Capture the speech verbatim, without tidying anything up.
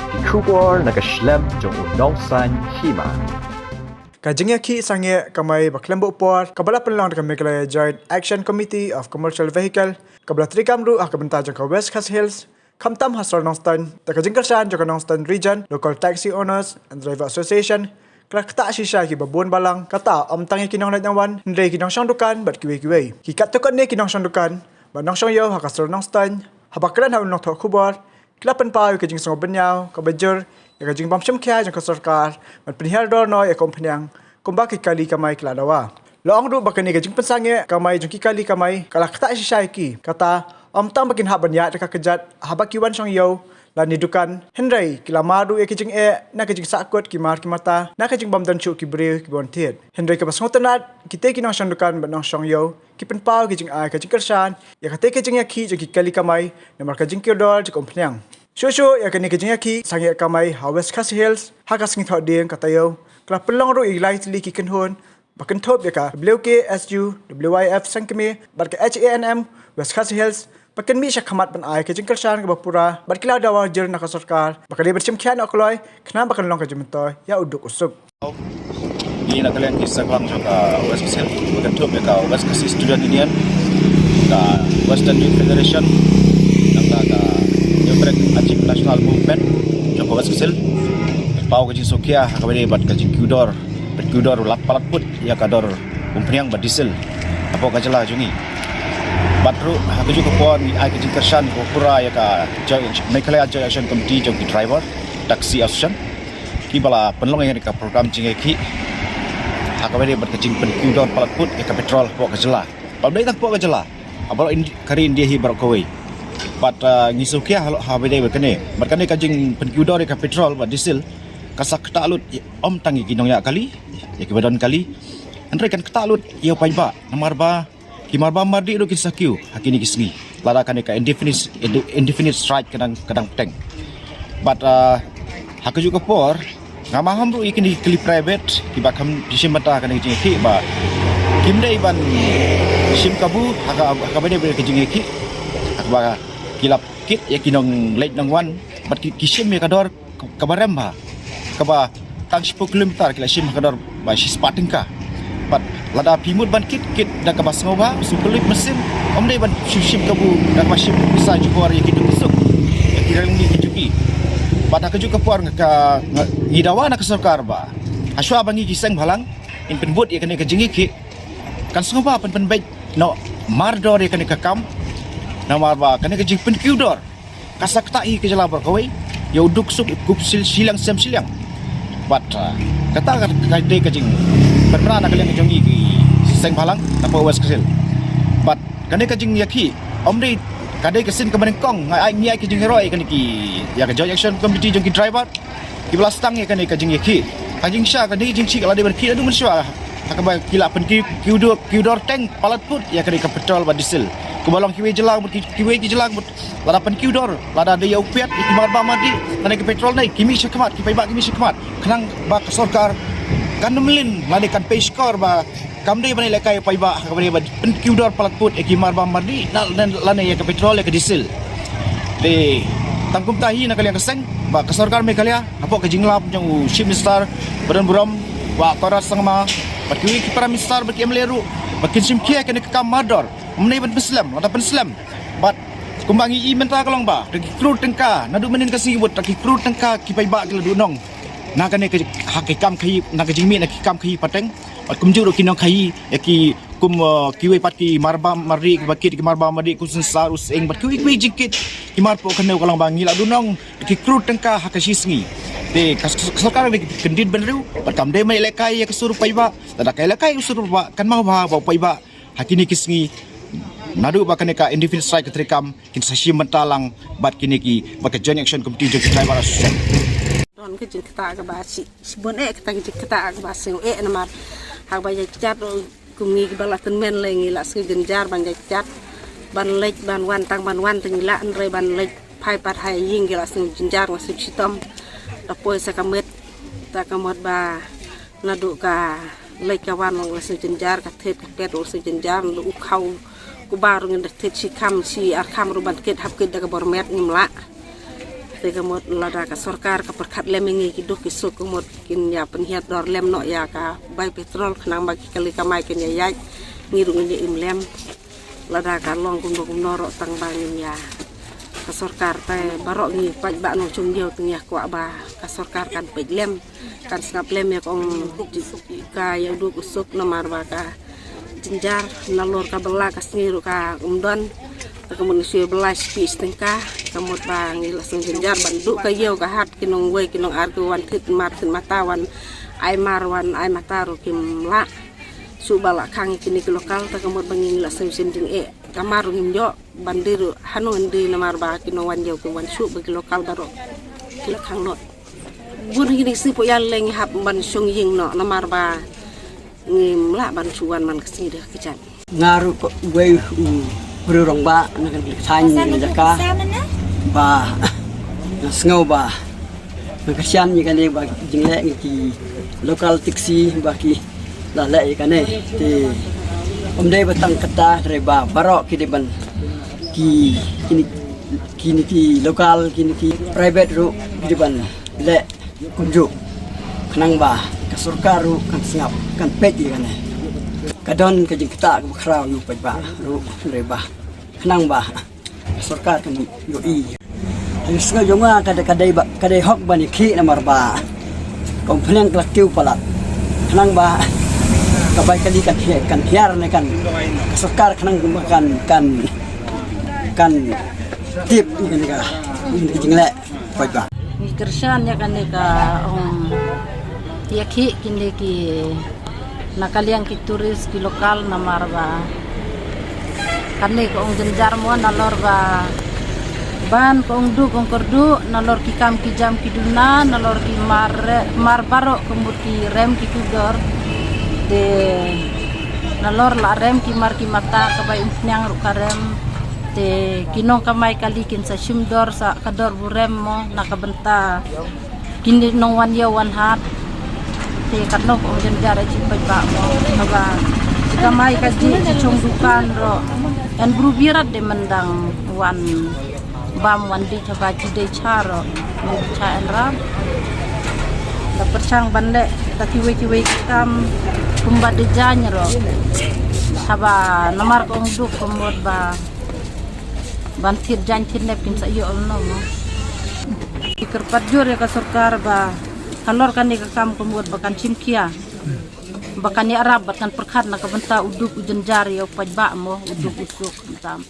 Ki khubor na ka shlem jong u nongsan hima. Ka jingïakhih sangeh kamai ba khlem buh por kaba la pynlong da ka Meghalaya Joint Action Committee of Commercial Vehicle kaba la treikam ruh ha ka bynta jong ka West Khasi Hills, khamtam ha sor Nongstoiñ, da ka jingkyrshan jong ka Nongstoiñ Region Local Taxi Owners and Driver Association, ka la ktah shisha ïa kiba bun balang, kata ym tang ïa ki nongleit nongwan hynrei ki nongshong dukan bad kiwei kiwei. Ki katto katne ki nongshong dukan bad nongshong ïew ha ka sor Nongstoiñ, haba kren ha u nongthoh khubor, ki la pynpaw ïa ka jingsngew bynñiaw kaba jur ïa ka jingbym shim khia jong ka sorkar ban pynhiar dor noh ïa ka umphniang kumba ki kali kamai ki la dawa. La ong ruh ba kane ka jingpynsangeh kamai jong ki kali kamai ka la ktah shisha ïa ki, kata ym tang ba kin hap ban ïaid da ka kjat haba ki wan shong ïew lane dukan, hynrei ki la mad ruh ïa ka jingeh na ka jingsahkut ki mar ki mata na ka jingbym don shuh ki briew kiba wan thied. Hynrei kaba sngewtynnat, kitei ki nongshong dukan bad nongshong ïew ki pynpaw ki jingai ka jingkyrshan ïa katei ka jingïakhih jong ki kali kamai namar ka jingkiew dor jong ka umphniang. Shuh shuh ïa kane ka jingïakhih sangeh kamai ha West Khasi Hills ha ka sngi Thohdieng ka taïew, ka la pynlong ruh ïa ki lai tylli ki kynhun ba kynthup ïa ka W K S U W Y F Sengkmie bad ka H A N M West Khasi Hills ba kin mih sha khmat ban ai ka jingkyrshan kaba pura bad ki la dawa jur na ka sorkar ba ka dei ban shim khia noh kloi khnang ba kan long ka jingmyntoi ïa u duk u suk. Ngi na ka liang ki seng bhalang jong ka West Khasi Hills, ba kynthup ïa ka West Khasi Student Union, ka Western Youth Federation, nangta ka Youth Rec Ajib National Movement jong ka West Khasi Hills, paw ka jingsngewkhia ha kaba ïadei bad ka jingkiew dor, pynkiew dor lap palat put ïa ka dor umphniang bad diesel hapoh ka jylla jong ngi. Bad ruh ha kajuh ka por ngi ai ka jingkyrshan kaba pura ïa ka Joint, Meghalaya Joint Action Committee jong ki driver taxi association, kiba la pynlong ïa ka program jingïakhih ha kaba ïadei bad ka jingpynkiew dor palat put ïa ka petrol hapoh ka jylla. Bad ym dei tang hapoh ka jylla, ha baroh Indi-, ka ri India hi baroh kawei. Bad, ah, ngi sngewkhia halor ha kaba ïadei bad kane. Bad kane ka jingpynkiew dor ïa ka petrol bad diesel ka sa ktah lut ïa, ym tang ïa ki nongñiah kali, ïa kiba don kali, hynrei kan ktah lut ïa u paidbah namar ba ki marbam mardi ruh kin sa kiew ha kine ki sngi lada kane ka indefinite, indefinite strike ka dang, ka dang bteng. Bad, ah, ha kajuh ka por nga maham ruh ïa kine ki kali private kiba kham shim bynta ha kane ka jingïakhih ba kim dei ban shim kabu ha ka, ha kaba ïadei bad ka jingïakhih, ha kaba ki la kit ïa ki nongleit nongwan bad ki, ki shim ïa ka dor kaba rem bha, kaba tang shiphew kilometer ki la shim ha ka dor ba shispah tyngka. Bad lada phi mut ban kit, kit da kaba sngewbha, sngewkylluid mynsiem, ym dei ban shim, shim kabu da kaba shim pisa jubor ïa ki duk ki suk, ïa ki ryngi ki juki. Bad ha kajuh ka por nga ka, nga, ngi dawa na ka sorkar ba hashwa ba ngi ki seng bhalang ngin pynbud ïa kane ka jingïakhih, kan sngewbha pyn, pynbeit noh mardor ïa kane ka kam, namar ba kane ka jingpynkiew dor ka sa ktah ïa ka jylla baroh kawei, ïa u duk suk u kup sil, shiliang sem shiliang. Bad, ah, kata ka, ka dei ka jingpynbna na ka liang jong ngi ki seng bhalang na poh West Khasi Hills. Bad kane ka jingïakhih ym dei ka dei ka sien kaba nyngkong, nga ai, ngi ai ka jingïaroh ïa kane ki, ïa ka Joint Action Committee jong ki driver kiba la sdang ïa kane ka jingïakhih. Ka jingshisha, kane ka jingïakhih ka la dei ban khih naduh mynshuwa, ha kaba ki la pynkiew, kiew dor, kiew dor teng palat put ïa kane ka petrol bad diesel. Kaba long kiwei jylla, ki, kiwei ki jylla, lada pynkiew dor, lada dei ïa u piat, ïa ki marbam mardi, lane ka petrol ne, ki mih sha khmat, ki paidbah ki mih sha khmat. Khnang ba ka sorkar kan ym lyngngoh lane kan pei shkor ba kam dei ban ïalehkai ïa u paidbah ha kaba dei ban pynkiew dor palat put ïa ki marbam mardi na, na, lane ïa ka petrol, ïa ka diesel. Te tang kumta hi na ka liang ka seng ba ka sorkar Meghalaya hapoh ka jingïalap jong u Chief Minister ba don burom, Bah Conrad Sangma, bad kiwei ki Prime Minister bad ki M L A ruh ba kin shim khia ïa kane ka kam mardor. Ym dei ban pynslem, lada pynslem, bad kumba ngi i mynta ka long ba tang ki klur tyngka, naduh mynhynnin ka sngi bud tang ki klur tyngka ki paidbah ki la duhnong na kane ka, ha ki kam khaïi, na ka jingmih na ki kam khaïi pateng. Bad kumjuh ruh ki nongkhaïi, ïa ki kum, uh, kiwei pat ki marbam mardi, kiba kit ki marbam mardi, kum synsar, u sying, bad kiwei kiwei jingkit ki mar poh kane ka long ba ngi la duhnong ki klur tyngka ha ka shi sngi. Te ka s-, s-, sorkar ka dei ka kyndit bynriew, bad kam dei ban ïalehkai ïa ka sur u paidbah. Lada ka ïalehkai ïa ka sur u paidbah, kan mawbha ba u paidbah ha kine ki sngi naduh ba kane ka indefinite strike ka treikam kin sa shim bynta lang bad kine ki, bad ka Joint Action Committee jong ki Driver Association. Don ka jingktah kaba shi, shibun eh, kata ka jingktah kaba sngewbha eh namar haba ïa jat, kum ngi kiba la tymmen lei ngi la sngewjynjar ban ïa jat, ban leit ban wan, tang ban wan te ngi la, hynrei ban leit phai pat ha ïing ngi la sngewjynjar, nga sngewshitom. Da poi sa ka met, ta ka mot ba naduh ka leit ka wan long la sngewjynjar, ka thied ka pet long sngewjynjar, naduh u khaw u kba ruh ngin da thied shi kham shi ar kham ruh ban kit, hap kit da ka bor met ngim lah. Te ka mut lada ka sorkar ka pyrkhat lem ïa ngi ki duk ki suk, ka mut kin ïa pynhiar dor lem noh ïa ka bai petrol, khnang ba ki kali kamai kin ïa ïaid, ngi ruh ngin ïa im lem. Lada ka long kumno kumno ruh, tang ba ngin ïa ka sorkar te baroh ngi paidbah nongshong ïew te ngi ïa kwah ba ka sorkar kan peit lem, kan sngap lem ïa ka ong ka ïa u duk u suk, namar ba ka jynjar nalor ka bylla ka sngi ruh ka ym don. Te ka mut ngi shu bylla shi phew shi tyngka, ka mut ba ngi la sngewjynjar ban duh ka ïew ka hat, ki nongwei ki nongar ki wan thied mar thied mata, wan ai mar wan ai mata ruh kim lah. Shu ba la khang ïa kine ki local, te ka mut ba ngi la sngewsih jingeh, ka mar ruh ngim ïoh ban die ruh hano ngin die, namar ba ki nongwan ïew ki wan shuh ba ki local baroh ki la khang noh. Bun ha kine ki sngi pok ïa lei ngi hap ban shong ïing noh, namar ba ngim lah ban shu wan man ka sngi da ka kjat. Nga ruh ko wei u briew rangbah na ka thaiñ na ka jaka ba nga sngew ba nga kyrshan ïa kane ba jingleh ngi ki local taxi ba ki la leh ïa kane. Te ym dei ba tang kata, hynrei ba baroh ki dei ban ki kine kine ki local, kine ki private ruh ki dei ban leh kumjuh, khnang ba ka sorkar ruh kan sngap, kan peit ïa kane. Ka don ka jingktah kaba khraw ïa u paidbah ruh, hynrei ba khnang ba ka sorkar kan ïohi. Ka jingsngew jong nga ka dei, ka dei ba, ka dei hok ban ïakhih, namar ba ka umphniang ka la kiew palat, khnang ba ka bai kali kan hiar, kan hiar ne kan, ka sorkar khnang ba kan, kan, kan tip ïa kane ka, ïa kane ka jingleh paidbah. Ngi kyrshan ïa kane ka ong ïakhih kine ki na ka liang ki tourist ki local, namar ba kane ka ong jynjar mo nalor ba ban ka ong duk ong kyrduh, nalor ki kam ki jam ki duna, nalor ki mar, mar baroh ka mut ki rem ki kudor. Te nalor la rem ki mar ki mata, ka bai umphniang ruh ka rem. Te ki nongkamai kali kin sa shim dor sa ka dor bu rem mo na ka bynta kine nongwan ïew wan hat. Te katno ka ong jynjar ïa ki paidbah mo, haba ki kamai kajih ki shong dukan ruh, en bru birat de myndang wan bam wan dih, haba ki dei cha ruh, men cha en ram. Da pyrshang ban leh da kiwei kiwei ki kam kumba dei jaiñ ruh, haba namar ka ong duk ka mut ba ban thied jaiñ thied nep kin sa ïoh lano mo. Ngi kyrpad jur ïa ka sorkar ba halor kane ka kam ka mut ba kan shim khia, ba kan ïarap bad kan pyrkhat na ka bynta u duk u jynjar ïa u paidbah mo, u duk u suk khamtam.